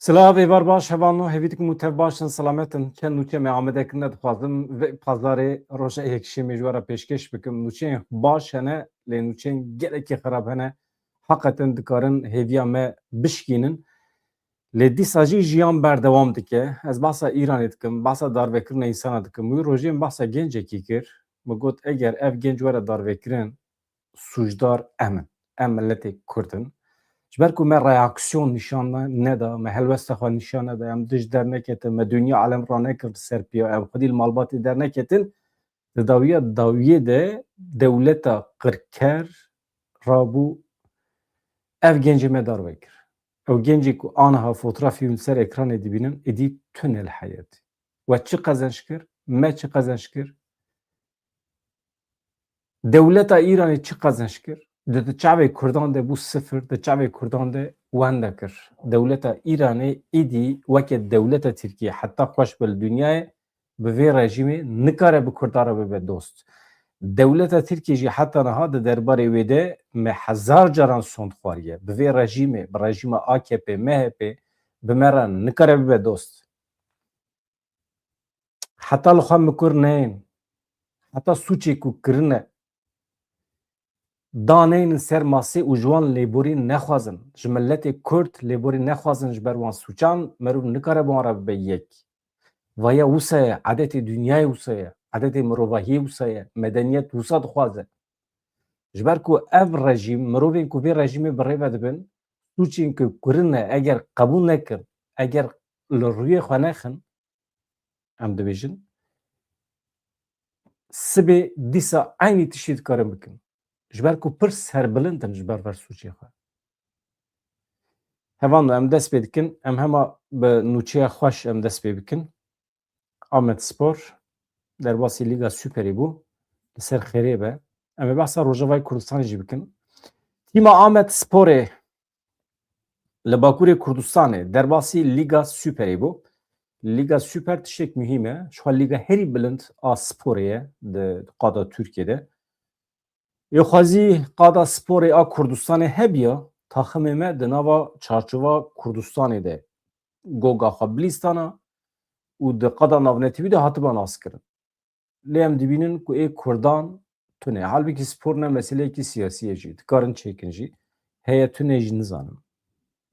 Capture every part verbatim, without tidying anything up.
Silav, êvar baş, hevalno, hêvî dikim û tev baş in, selamet in. Çend nûçe me amade kirine dixwazim vê pazarê roja yekşemê ji we re pêşkêş bikim. Nûçeyên baş hene, lê nûçeyên gelekî xirab hene. Heqeten dikarin hêviya me bişkînin. Lê dîsa jî jiyan berdewam dike. Ez behsa Îranê dikim, behsa darvekirina însana dikim. Wî rojê min behsa gencekî kir. Min got, eger ev genc were darvekirin, sûcdar em in. Em miletê Kurd in. Ji ber ku me reaksiyon nîşan ne-, neda, me helwesta xwe nîşan neda, em dij derneketin, me dinya alem ranekir li ser piya, em xwedî li malbatê derneketin, di dawiya dawiyê de dewleta qirker rabû, ev gencê me darve kir. Ew gencê ku aniha fotoğrafê wî li ser ekranê dibînin, êdî tune li heyetê. We çi qezenç kir? Me çi qezenç kir? Dewleta Îranê çi qezenç kir? Di, di çavê Kurdan de bû sifir, di çavê Kurdan de wenda kir. Dewleta Îranê êdî weke dewleta Tirkiyê heta xweş be li dinyayê, bi vê rejîmê nikare bi Kurdan re bibe dost. Dewleta Tirkiyê jî heta niha di derbarê wê de me hezar caran sond xwariye. Bi vê rejîmê, bi rejîma A K P, M H P, bi me re nikare bibe dost. Heta li xwe mikur neyên, heta sûçê ku kirine, daneynin ser masê û ji wan lêborîn nexwazin, ji miletê Kurd lêborîn nexwazin ji ber wan sûçan, merov nikare bi wan re bibe yek. Vaya wisa ye, edetê dinyayê wisa ye, edetê mirovahiyê wisa ye, medeniyet wisa dixwaze. Ji ber ku ev rejîm, mirovên ku vê rejîmê bi rê ve dibin, sûçên ku kirine eger qebûl nekin, eger li rûyê xwe nexin, em dibêjin, sibê dîsa eynî tiştî dikarin bikin. Ji ber ku pir serbilind in ji ber ver sûcê xwe. Hevalno, em dest pê dikin, em hema bi nûçeya xweş em dest pê bikin. Amedspor derbasî Lîga Superê bû, li ser xêrê be. Em ê behsa Rojavayê Kurdistanê jî bikin. Tîma Amedsporê li Bakurê Kurdistanê derbasî Lîga Superê bû. Lîga Super tiştek muhîm e. Ji xwe lîga herî bilind a sporê ye di qada Tirkiyê de. Ê xwezî qada sporê a Kurdistanê hebiya, taximê me di nava çarçova Kurdistanê de goga xwe bilîstana û di qada navnetewî de hatiba naskirin. Lê em dibînin ku ê Kurdan tune. Halbikî spor ne meseleyekî siyasî ye jî. Dikarin çêkin jî. Heye tune jî nizanim.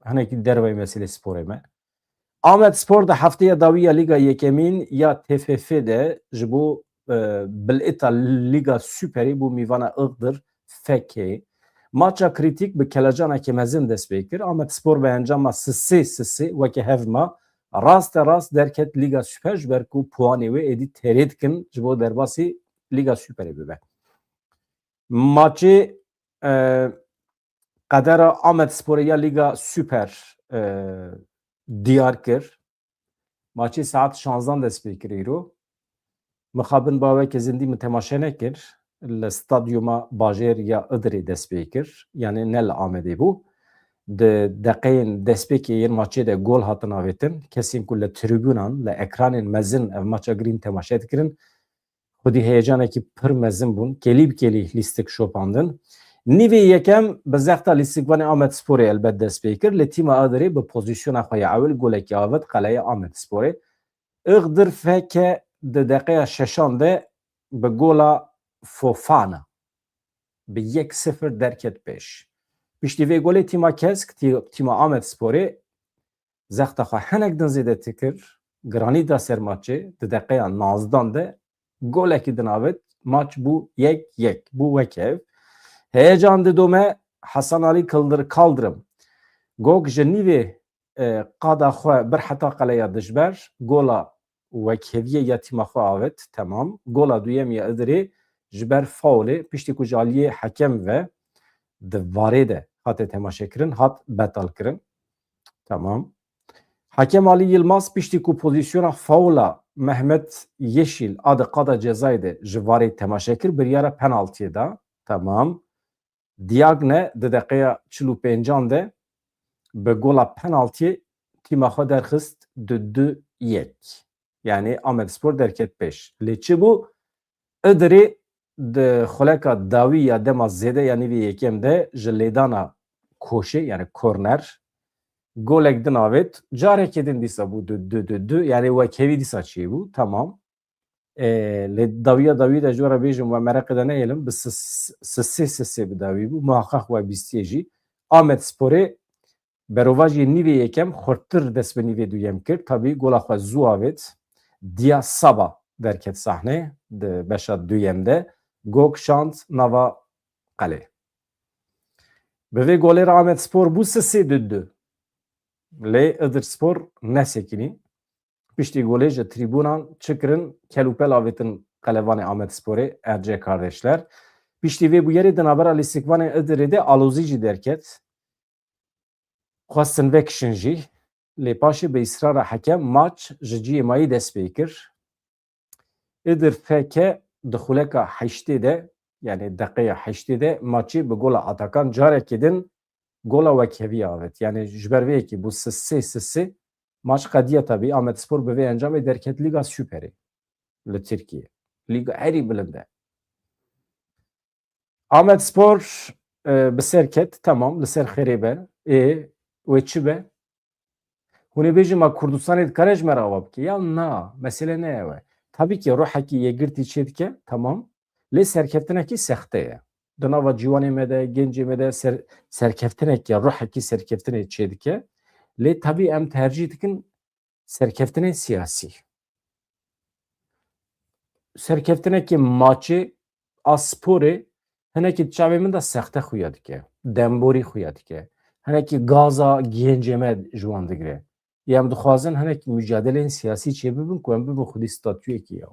Hinekî derveyî meselê sporê me. Amedspor di hefteya dawî ya Lîga Yekemîn ya T F F de ji bo, e, bilêta Lîga Superê bû mîvana Iğdır F K. Maça krîtîk bi kelecanekî mezin dest pê kir. Amedspor bi encama sisê sisê weke hev ma raste rast derket Lîga Super, ji ber ku puanê wê êdî têrê dikin ji bo derbasî Lîga Superê bibe. Maçê, e, qedera Amedsporê ya Lîga Super, e, diyar kir. Maçê saet şanzdan dest pê kir îro. Mixabin baweke zindî min temaşe nekir. Li stadyuma bajêr ya Idirê dest pê kir. Yanî ne li Amedê bû. Di deqeyên destpêkê yên maçê de gol hatin avêtin. Kesên ku li tribûnan, li ekranên mezin ev maça girîn temaşe dikirin, xwedî heyecanekî pir mezin bûn. Kêlî bi kêlî lîstik şopandin. Nîvê yekem bi zexta lîstikvanê Amedsporê elbet dest pê kir. Li tîma Adirê bi pozîsyona xwe ya ewil golekî avêt qeleya Amedsporê. Iğdır F K di deqeya şeşan de bi gola Fofana bi yek sifir derket pêş. Piştî vê golê tîma Kesk, tî-, tîma Amedsporê zexta xwe hinek din zêdetir kir, giranî da ser maçê, di deqeya nozdan de golekî din avêt, maç bû yek yek, bû wek hev. Heyecan didome Hasan Ali Kıldır Kaldırım. Gok ji nîvê, e, qada xwe bir heta qeleya dijber, gola wekheviyê ya tîma xwe avêt, temam. Gola duyem ya Idirê ji ber faulê, piştî ku ji aliyê hekem ve di varê de hate temaşekirin, hat betal kirin. Tamam. Hakem Ali Yilmaz piştî ku pozîsyona faula Mehmet Yeşil a di qada cezayê de ji varê temaşe kir, biryara penaltiyê da. Tamam. Diagne di deqeya çil û pêncan de bi gola penaltiyê tîma xwe derxist du du yek. Yanî Amedspor derket pêş. Lê çi bû? Idirê di xuleka dawî ya dema zêde ya nîvê yekem de ji lêdana koşê, yanî korner, Golek din avêt, carekê din dîsa bû du, du, du, du, yani wekhevî dîsa çêbû, tamam. E, lê dawiya dawî de ji we re bêjim, we mereqê de neyêlim, bi sisê sisê bi dawî bû, muhaqqaq we bîstiye jî. Amed Sporê berovajiyê nîvê yekem xurttir dest bi nîvê duyem kir. Tabî gola xwe zû avêt. Diya Saba derket sahnê di beşa duyem de. Gok şand nava qelê. Bi vê golê re Amed Spor bû sisê du du. Lê Idir Spor nesekinî. Piştî golê ji trîbûnan çi kirin, kel û pel avêtin qelevanê Amed Sporê, Erce kardeşler. Piştî vê bûyerê di navbera lîstikvanên Idirê de alozî jî derket. Xwestin vekişin jî, lê paşê bi îsrara hekem maç ji cihê mayî dest pê kir. Idir F K di xuleka heştê de, yani deqeya heştê de maçê bi gola Atakan carekê din gola wekhevî avêt. Yani ji ber vê yekê bû sisê sisê maç qediya tabî. Amed Spor bi vê encamê derket Lîga Superê li Tirkiye. Lîga herî bilind e. Amed Spor, e, bi ser ket, tamam, li ser xêrê be. Ê, wê çi be? Hûn ê bêjin, ma Kurdistanê dikare ji me re ava bike? Ya na, mesele ne ew e. Tabî ki ruhekî yekgirtî çê dike, tamam. Lê serkeftinekî sexte ye. Di nava ciwanê me de, gencê me de ser-, serkeftinekî, ruhekî serkeftinê çê dike. Lê tabî em tercîh dikin serkeftinên siyasî. Serkeftinekî maçê a sporê hinekî di çavê min de sexte xuya dike, demborî xuya dike. Hinekî gaza gencê me ji wan digire. Em dixwazin hinekî mucadelên siyasî çêbibin ku em bibin xwedî statuyekî ya.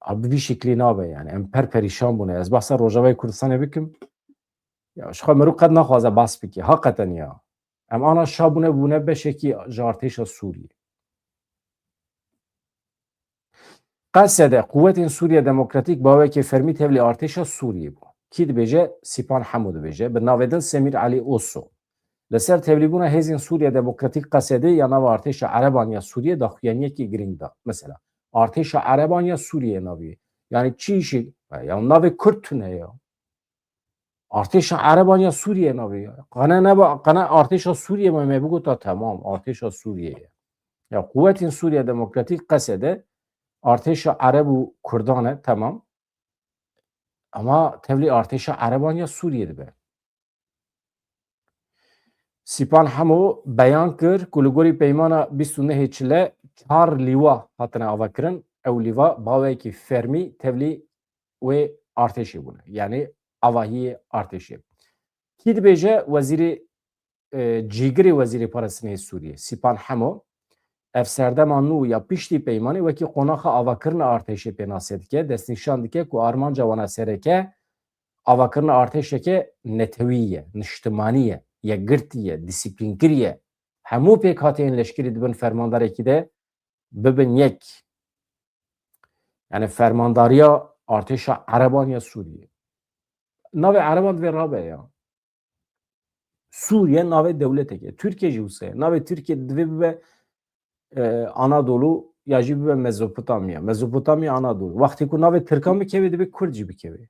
A bi vî şeklî nabe yani. Em per perîşan bûne. Ez behsa Rojavayê Kurdistanê bikim. Ya ji xwe mirov qet naxwaze behs bike. Haqeten ya. Em ana şa bûne, bûne beşekî ji artêşa Sûriyê. Qesede, quwetên Sûriye Demokratîk bawekê fermî tevlî artêşa Sûriyê bû. Kî dibêje? Sîpan Hemo dibêje. Bi navê din Semîr Elî Oso. Li ser tevlîbûna hêzên Sûriye Demokratîk Qesedê ya nava artêşa ereban ya Sûriyê daxuyaniyekî girîng da. Mesela, artêşa ereban ya Sûriyê navê. Yani çi îşê? Ya navê Kurd tune ya. Artêşa ereban ya Sûriyê navê ya. Qene neba, qene artêşa Sûriyê me, me bigota tamam, artêşa Sûriyê ye. Ya quwetên Sûriye Demokratîk Qesede artêşa ereb û Kurdan e, tamam. Ama tevlî artêşa ereban ya Sûriyê dibe. Sîpan Hemo beyan kir ku li gorî peymana bîst û nehê Çile çar lîwa hatine avakirin. Ew lîwa bawekî fermî tevlî wê artêşê bûne. Yani avahiyê artêşê. Kî dibêje? Wezîrê, e, cîgirê Wezîrê Parastinê Sûriyê, Sîpan Hemo, ev serdema nû ya piştî peymanê wekî qonaxa avakirina artêşê pênase dike, destnîşan dike ku armanca wana sereke avakirina artêşeke netewî ye, niştimanî ye, yekgirtî ye, dîsîplînkirî ye. Hemû pêkhateyên leşkerî di bin fermandarekî de bibin yek. Yani fermandariya artêşa ereban ya Sûriyê. Navê ereban divê rabe ya. Sûriye navê dewleteke. Tirkiye jî wisa ye. Navê Tirkiye divê bibe, e, Anadolu ya jî bibe Mezopotamya. Mezopotamya Anadolu. Wextê ku navê Tirkan bikeve, divê Kurd jî bikeve.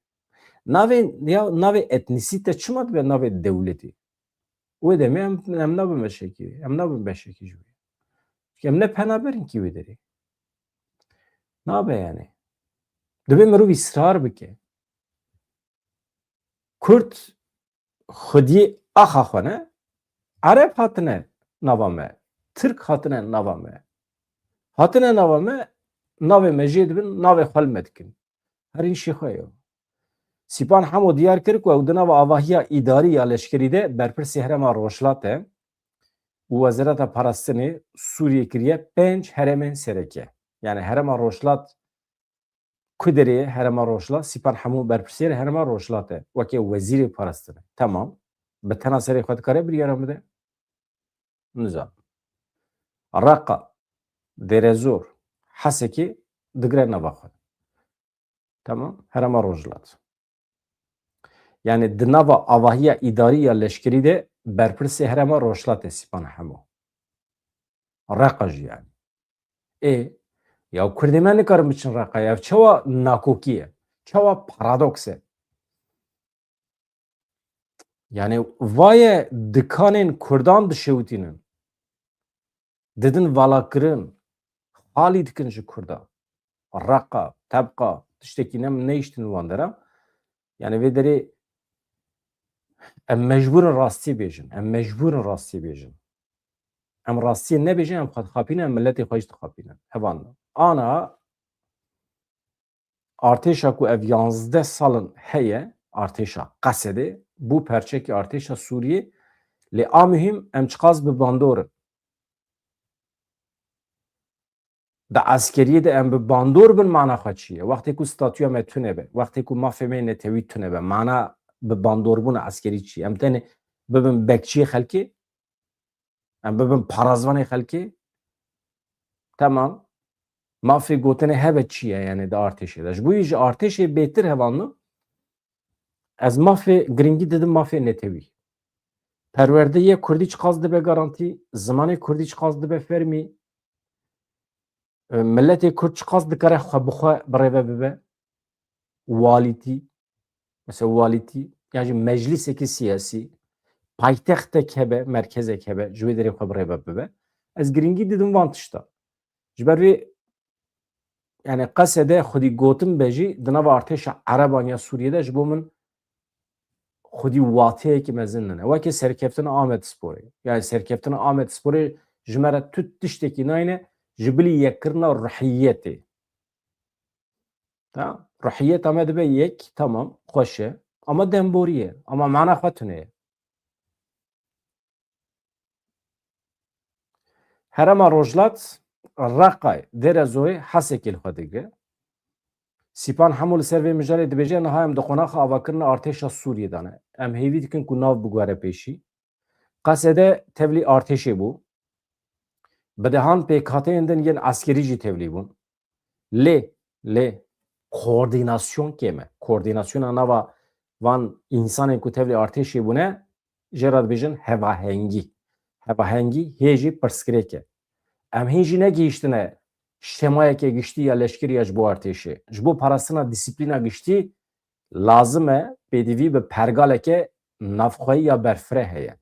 Navê, ya navê etnisîte çima dibe navê dewletê? Wê demê em, em nabin beşekî wê. Em nabin beşekî ji wê. Çünkü em ne penaberin kî wê derê. Nabe yani. Divê mirov îsrar bike. Kurd xwediyê axa xwe ne, Ereb hatine nava me, Tirk hatine nava me. Hatine nava me, navê me jê dibin, navê xwe li me dikin. Her îşê xwe ye. Sîpan Hemo diyar kir ku ew di nava avahiya îdarî ya leşkerî de berpirsê herêma Rojhilat e û Wezareta Parastinê Sûriyê kiriye pênc herêmên sereke. Yani herêma Rojhilat ku derê ye? Herêma Rojhilat, Sîpan Hemo berpirsiyarê herêma Rojhilat e. Weke wezîrê parastinê. Tamam. Bi tena serê xwe dikare biryara bide? Nizanim. Reqa, Dêrezor, Hesekê digire nava xwe. Tamam. Herêma Rojhilat. Yani di nava avahiya îdarî ya leşkerî de berpirsê herêma Rojhilat e Sîpan Hemo. Reqa jî yani. Ê, ya Kurdê me nikarin biçin Reqa ya. Ev çawa nakokî ye? Çawa paradoks e? Yani vaye dikanên Kurdan dişewitînin. Didin valakirin. Halî dikin ji Kurda. Reqa, tebqa, tiştekî ne min neyiştin wan dera. Yani vê derê em mecbûr in rastiyê bêjin. Em mecbûr in rastiyê bêjin. Em rastiyê nebêjin, em xwe dixapînin, em miletê xwe jî dixapînin. Hevalno. Ana artêşa ku ev yanzdeh sal in heye, artêşa Qesedê, bû perçekî artêşa Sûriyê. Lê a muhîm em çiqas bi bandor in. Di eskeriyê de em bi bandor bin mana xwe çi ye? Wextê ku statûya me tune be, wextê ku mafê me yê netewî tune be, mana bi bandorbûna eskerî çi ye? Em tenê bibin bekçiyê xelkê? Em bibin parazvanê xelkê? Temam. Mafê gotinê hebe çi ye, yani di artêşê de? Ji bo yî ji artêşê bêtir hevalno, ez mafê, giringî didim mafê netewî. Perwerdeyê kurdî çiqas dibe garantî, zimanê kurdî çiqas dibe fermî, e, miletê kurd çiqas dikare xwe bi xwe birêve bibe? Walîtî, mesela walîtî, ya jî meclîsekî siyasî, paytextek hebe, merkezek hebe, ji wê derê xwe birêve bibe. Ez giringî didim van tişta. Ji ber vê, yani Qesede xwedî gotin be jî, di nava artêşa Ereban ya Sûriyê de ji bo min xwedî wateyekî mezin nine. Weke serkeftina Amedsporê. Yani serkeftina Amedsporê ji me re tu tiştekî nayne, ji bilî yekkirina ruhiyetê. Ta, ruhiyeta me dibe yek, tamam, xweş e. Ama demborî ye. Ama mana xwe tune ye. Herêma Rojhilat, Reqay, Dêrezoyê, Hesekê li xwe digire. Sîpan Hemo li ser vê mijarê dibêje, niha em di qonaxa avakirina artêşa Sûriyê de ne. Em hêvî dikin ku nav biguhere pêşî. Qesede tevlî artêşê bû. Bi dehan pêkhateyên din yên eskerî jî tevlî bûn. Lê, lê koordînasyon kêm e. Koordînasyona nava van însanên ku tevlî artêşê bûne, jê re dibêjin hevahengî. Hevahengî hê jî pirsgirêk e. Em hîn jî negihîştine şemayeke giştî ya leşkerî ya ji bo artêşê. Ji bo parastina dîsîplîna giştî lazim e pêdivî bi pergaleke navxweyî ya berfireh heye.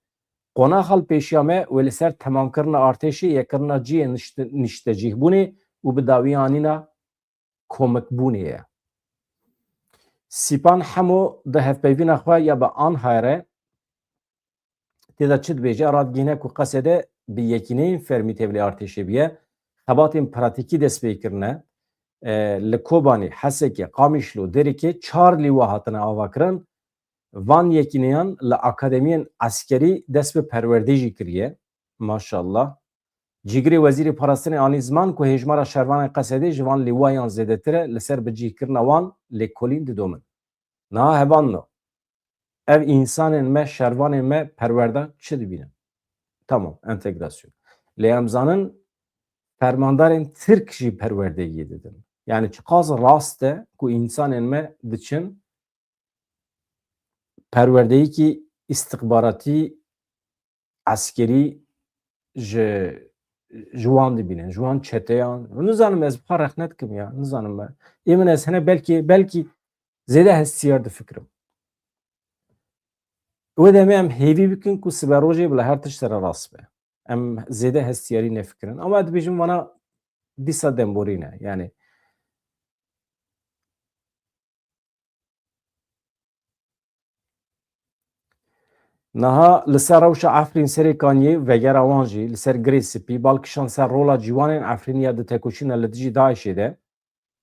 Qonaxa li pêşiya me wê li ser temamkirina artêşê, yekkirina cihê nişte-, niştecîhbûnê û bi dawî anîna komikbûnê ye. Sîpan Hemo di hevpeyvîna xwe ya bi Anhayê re tê de çi dibêje, radgihîne ku Qesede bi yekîneyên fermî tevlî artêşê bûye, xebatên pratîkî dest pê kirine, e, li Kobanê, Hesekê, Qamişlo, Dêrikê çar lîwa hatine avakirin, van yekîneyan li akademiyên eskerî dest bi perwerdê jî kiriye. Maşallah. Cîgirê Wezîrê Parastinê anî ziman ku hêjmara şervanên Qesedê ji van lîwayan zêdetir e, li ser bicihkirina wan lêkolîn didomin. Niha hevalno, ev însanên me, şervanên me perwerda çi dibînin? Tamam, entegrasyon. Lê em zanin fermandarên Tirk jî perwerdeyî didin. Yani çiqas rast e ku însanên me diçin perwerdeyekî îstixbaratî, eskerî ji, ji wan dibînin, ji wan çeteyan. Nizanim ez bi xwe rexne dikim ya, nizanim me. Ê min ez hene belkî, belkî zêde hestiyar difikirim. Wê demê em hêvî bikin ku sibe rojê bila her tişt sererast be. Em zêde hestiyarî nefikirin. Ama dibêjim vana dîsa demborî ne. Yani Niha li ser rewşa Efrîn Serê Kaniyê vegera wan jî li ser Girê Spî bal kişand ser rola ciwanên Efrînî ya di tekoşîna li dijî DAIŞê de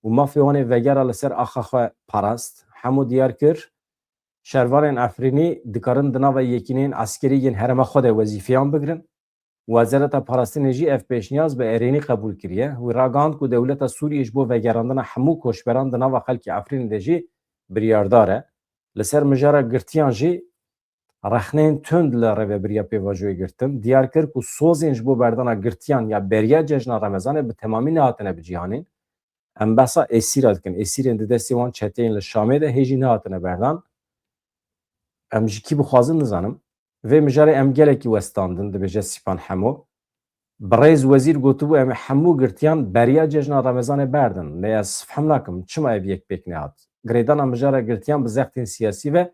û mafê wan ê vegera li ser axa xwe parast. Hemo diyar kir, şervanên Efrînî dikarin di nava yekîneyên eskerî yên herêma xwe de wezîfeyan bigirin. Wezareta Parastinê jî ev pêşniyaz bi erênî qebûl kiriye. Wî ragihand ku dewleta Sûriyê ji bo vegerandina hemû koçberan di nava xelkê Efrînê de jî biryardar e. Li ser mijara girtiyan jî rexneyên tund li rêvebiriya pêvajoyê girtin. Diyar kir ku sozên ji bo berdana girtiyan ya beriya cejna Remezanê bi temamî nehatine bicîhanîn. Em behsa êsîra dikin. Êsîrên di destê wan çeteyên li Şamê de hê jî nehatine berdan. Em ji kî bixwazin nizanim. Vê mijarê em gelekî westandin, dibêje Sîpan Hemo. Birêz Wezîr gotibû, em ê hemû girtiyan beriya cejna Remezanê berdin. Lê ez fem nakim, çima ev yek pêk nehat? Girêdana mijara girtiyan bi zextên siyasî ve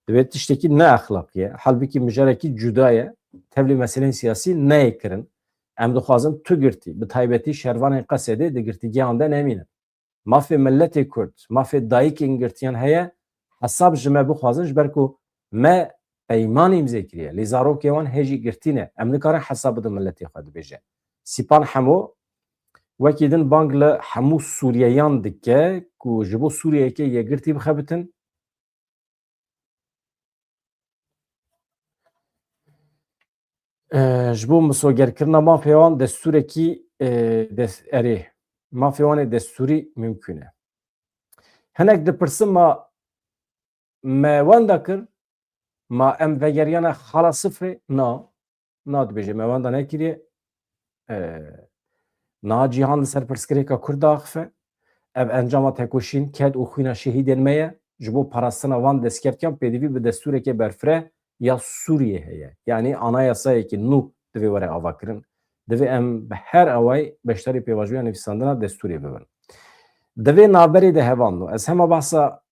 Divê tiştekî ne exlaqî ye. Halbûkî mijarekî cuda ye. Tevlî meselên siyasî neyê kirin. Em dixwazin tu girtî, bi taybetî şervanên Qesedê di girtîgehan de nemînin. Mafê miletê Kurd, mafê dayikên girtiyan heye, hesab ji me bixwazin, ji ber ku me peyman îmze kiriye. Lê zarokê wan hê jî girtî ne. Em nikarin hesab bidin miletê xwe, dibêje. Sîpan Hemo wekî din bang li hemû Sûriyeyan dike ku ji bo Sûriyeyeke yekgirtî bixebitin. E, ji bo misogerkirina mafê wan destûrekî, e, des-, erê, mafê wan ê destûrî mimkûn e. Hinek dipirsin, ma me wenda kir, ma em vegeriyane xala sifrê? Na. Na, dibêje me wenda nekiriye. E, niha cîhan li ser pirsgirêka Kurd diaxife. Ev encama tekoşîn, ked û xwîna şehîdên me ye. Ji bo parastina van destkeftiyên pêdivî bi destûrekê berfireh ya Sûriyê heye. Yanî anayasayekî nû divê were avakirin. Divê em bi her awayî beşdarî pêvajoya nivîsandina destûrê bibin. Di vê navberê de hevalno, ez hema behsa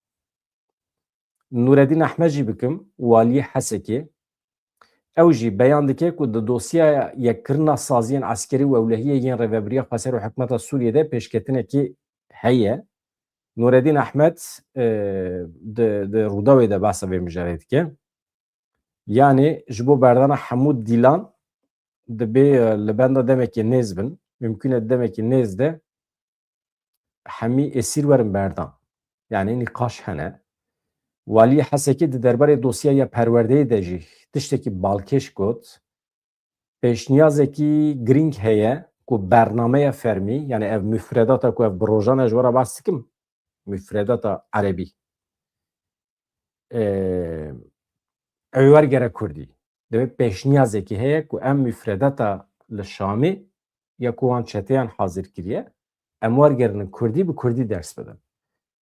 Nûredîn Ehmed jî bikim, waliyê Hesekê. Ew jî beyan dike ku di dosyaya yekkirina saziyên eskerî û ewlehiyê yên Rêvebiriya Xweser û Hikûmeta Sûriyê de pêşketinekî heye. Nûredîn Ehmed, e, di, di Rûdawê de behsa vê mijarê dike. Yanî ji bo berdana hemû dîlan dibê, e, li benda demekê nêz bin. Mimkûn e demekê nêz de hemî êsîr werin berdan. Yanî nîqaş hene. Waliyê Hesekê di derbarê dosyaya perwerdeyê de jî tiştekî balkêş got. Pêşniyazekî girîng heye ku bernameya fermî, yanî ev mufredata ku ev bi rojan e ji we re behs dikim, mufredata erebî, e, ew ê wergere kurdî. Divê pêşniyazekî heye ku em mufredata li Şamê ya ku wan çeteyan hazir kiriye, em wergerinin kurdî, bi kurdî ders bidin.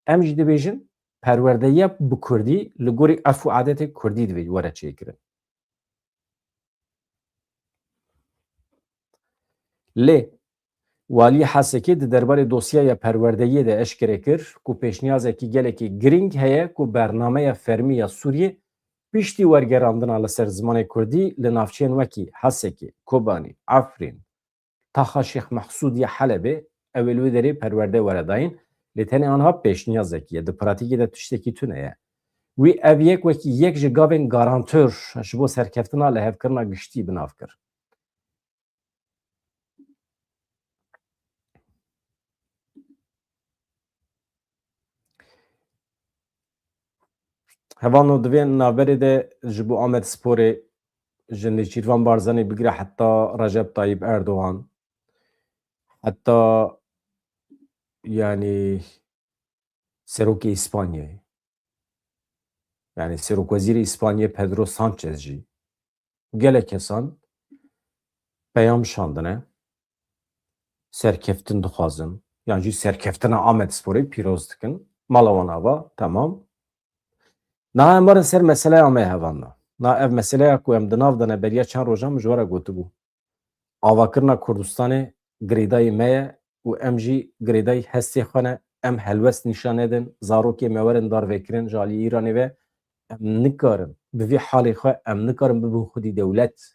Em jî dibêjin perwerdeya bi kurdî li gorî erf û adetê kurdî divê were çêkirin. Lê Waliyê Hesekê di derbarê dosyaya perwerdeyê de eşkere kir ku pêşniyazekî gelekî girîng heye ku bernameya fermî ya Sûriyê piştî wergerandina li ser zimanê kurdî li navçeyên wekî Hesekê, Kobanî, Efrîn, Taxa Şêx Mehsûd ya Helebê, ew ê li wê derê perwerde were dayîn, lê tenê anha pêşniyazekî ye, di pratîkê de tiştekî tune ye. Wî ev yek wekî yek ji gavên garantor ji bo serkeftina lihevkirina giştî bi nav kir. Hevano, di vê navberê de ji bo Amedsporê ji Nêçîrvan Barzanî bigire heta Recep Tayyip Erdogan, heta, yanî, serokê Îspanyayê, yanî serokwezîrê Îspanyayê Pedro Sanchez jî, gelek kesan peyam şandine, serkeftin dixwazin, yan jî serkeftina Amedsporê pîroz dikin. Mala wan ava, temam. Niha em werin ser meseleya me, hevalno. Niha ev meseleya ku em di nav de ne, beriya çend rojan min ji we re gotibû. Avakirina Kurdistanê girêdayî me ye û em jî girêdayî hestê xwe ne. Em helwest nîşan nedin, zarokê me werin darvekirin ji aliyê Îranê ve. Em nikarin bi vî halê xwe, em nikarin bibin xwedî dewlet.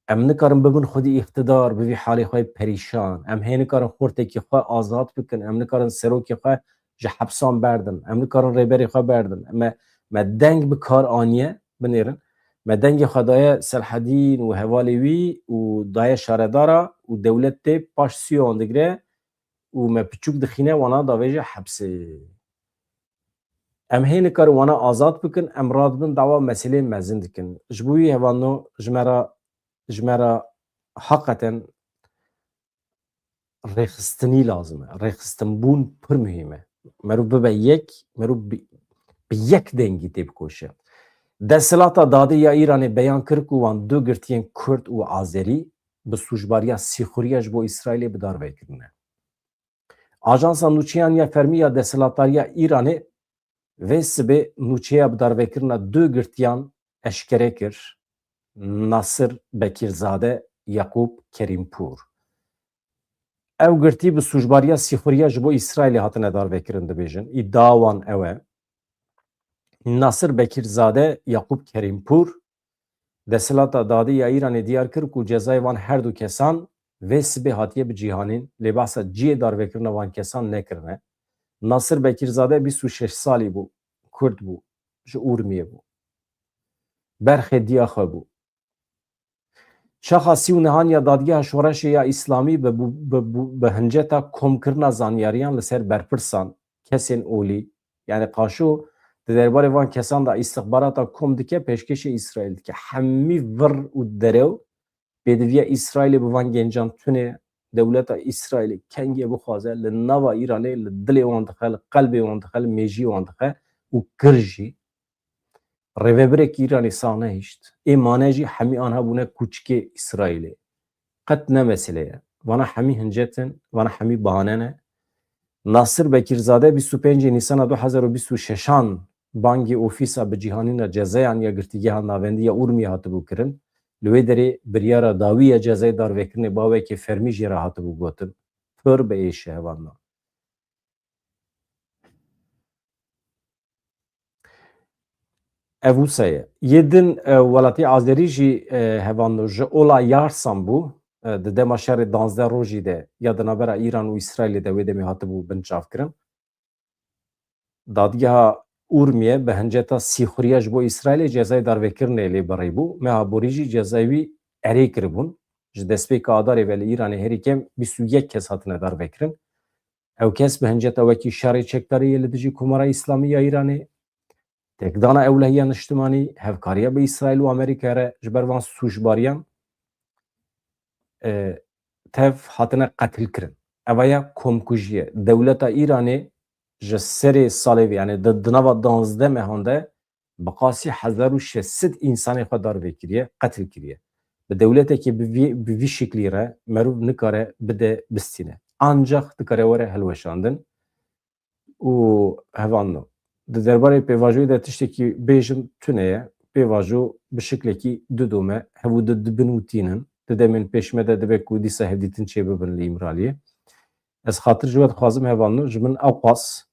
Em nikarin bibin xwedî îqtidar, bi vî halê xwe perîşan. Em hê nikarin xortekî xwe azad bikin. Em nikarin serokê xwe ji hepsan berdin. Em nikarin rêberê xwe berdin. Me, me deng bi kar aniye, binêrin. Me dengê xwe daye Selhedîn û hevalê wî û daye şaredara û dewlet tê paş sî wan digire û me piçûk dixîne wana davêje hepsê. Em hê nikarin wana azad bikin, em radibin dawa meseleyên mezin dikin. Ji bo wî hevalno ji me re, ji me re heqeten rêxistinî lazim e. Rêxistinbûn pir muhîm e. Merû bibe yek, merû bi, bi yek dengî têbikoşe. Desthilata dadê ya Îranê beyan kir ku wan du girtiyên Kurd û Azerî bi sûcbariya sîxuriya ji bo Îsraîlê bi dar vekirine. Ajansa Nûçeyan ya Fermî ya Desthilatdariya Îranê vê sibê nûçeya bidarvekirina du girtiyan eşkere kir, Nasir Bekîrzade, Yaqûb Kerîmpûr. Ew girtî bi sûcbariya sîxuriya ji bo Îsraîlê hatine darvekirin, dibêjin. Îdia wan ew e. Nasir Bekîrzade, Yaqûb Kerîmpûr, desthilata dadî ya Îranê diyar kir ku cezayê van her du kesan vê sibê hatiye bicihanîn, lê behsa cihê darvekirina van kesan nekirine. Nasir Bekîrzade bîst û şeş salî bû, Kurd bû, ji Urmiyê bû. Berxê diya xwe bû. Çaxa sî û nehan ya Dadgeha Şoreşê ya Îslamî bi, bi, bi, bi hinceta komkirina zanyariyan li ser berpirsan, kesên olî, yani Qaşo di derbarê van kesan de îstixbarata kom dike, pêşkêşê Îsraîl dike. Hemî vir û derew pêdiviya Îsraîlê bi van gencan tune, dewleta Îsraîlê kengê bixwaze, li nava Îranê, li dilê wan dixe, li qelbê wan dixe, li mêjiyê wan dixe û kir jî. Rêvebirekî Îranê sax nehişt. Ê mane jî hemî anha bûne kûçikê Îsraîlê. Qet ne mesele ye. Vana hemî hincet in, vana hemî bahane ne. Nasir Bekîrzade bîst û pêncê Nîsana du hezar û bîst û şeşan bangê Ofîsa Bicihanîna Cezayan ya Girtîgeha Navendî ya Urmiyê hatibû kirin. Li wê derê biryara dawî ya cezayê darvekirinê bi awekê fermî jê re hatibû gotin. Pir bi êş e hevalno. Ev wisa ye. Yê din, e, welatî Azerî jî, e, hevalno ji ola Yarsan bû. E, di dema şerê danzdeh rojî de ya di navbera Îran û Îsraîlê de wê demê hatibû binçavkirin. Dadgeha Urmiye bi hinceta sîxuriya ji bo Îsraîlê cezayê darvekirinê lê birî bû. Meha borî jî cezayê wî erê kiribûn. Ji destpêka Adarê ve li Îranê herî kêm bîst û yek kes hatine darvekirin. Ew kes bi hinceta wekî şerê çekdarî yê li dijî Komara Îslamî ya Îranê, têkdana ewlehiya niştimanî, hevkariya bi Îsraîl û Amerîkayê re ji ber van sûcbariyan, e, tev hatine qetilkirin. Eva ya komkujî ye. Dewleta Îranê ji serê salê vê, yani di, di nava danzdeh mehan de bi qasî hezar û şeş sed însanê xwe darve kiriye, qetil kiriye. Bi dewletekê bi vî, bi vî şiklî re merov nikare bide bistîne. Ancax dikare were hilweşandin û hevalno. Di derbarê pêvajoyê de tiştekî bêjim tune ye. Pêvajo bi şiklekî didome, hev û di dibin û tînin. Di demên pêş me de dibe ku dîsa hevdîtin çêbibin li Îmraliyê. Ez xatir ji we dixwazim hevalno, ji min ewqas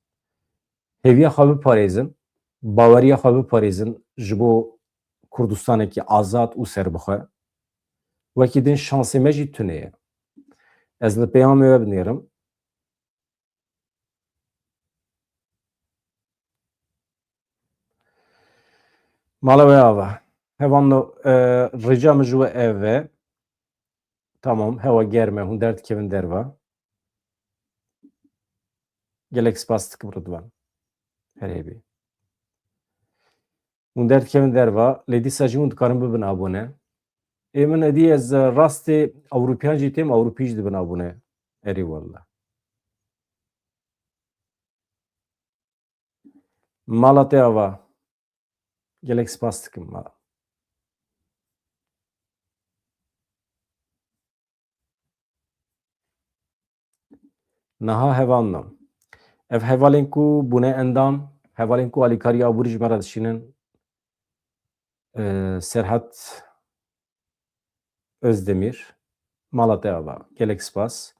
hêviya xwe biparêzin, baweriya xwe biparêzin ji bo Kurdistanekî azad û serbixwe. Wekî din şansê me jî tune ye. Ez li peyamê we binêrim. Mala we ava. Hevalno, e, rica min ji we ev e. Tamam, hewa germ e, hûn derdikevin derva. Gelek spas dikim Ridwan. Her hêvî. Hûn derdikevin derva, lê dîsa jî hûn dikarin bibin abone. Ê min êdî ez, e, rastê Ewropiyan jî têm, Ewropî jî dibin abone. Erê walla. Mala te ava. Gelek spas dikim mala. Niha hevalno. Ev hevalên ku bûne endam, hevalên ku alîkariya aborî ji me re dişînin, e, Serhat Özdemir, mala te ava. Gelek spas.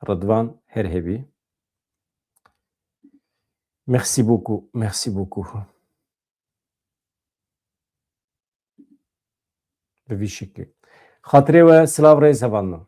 Ridvan, her hêvî. Merci beaucoup, merci beaucoup. Bi vî şiklî. Xatirê we silav rêz hevalno.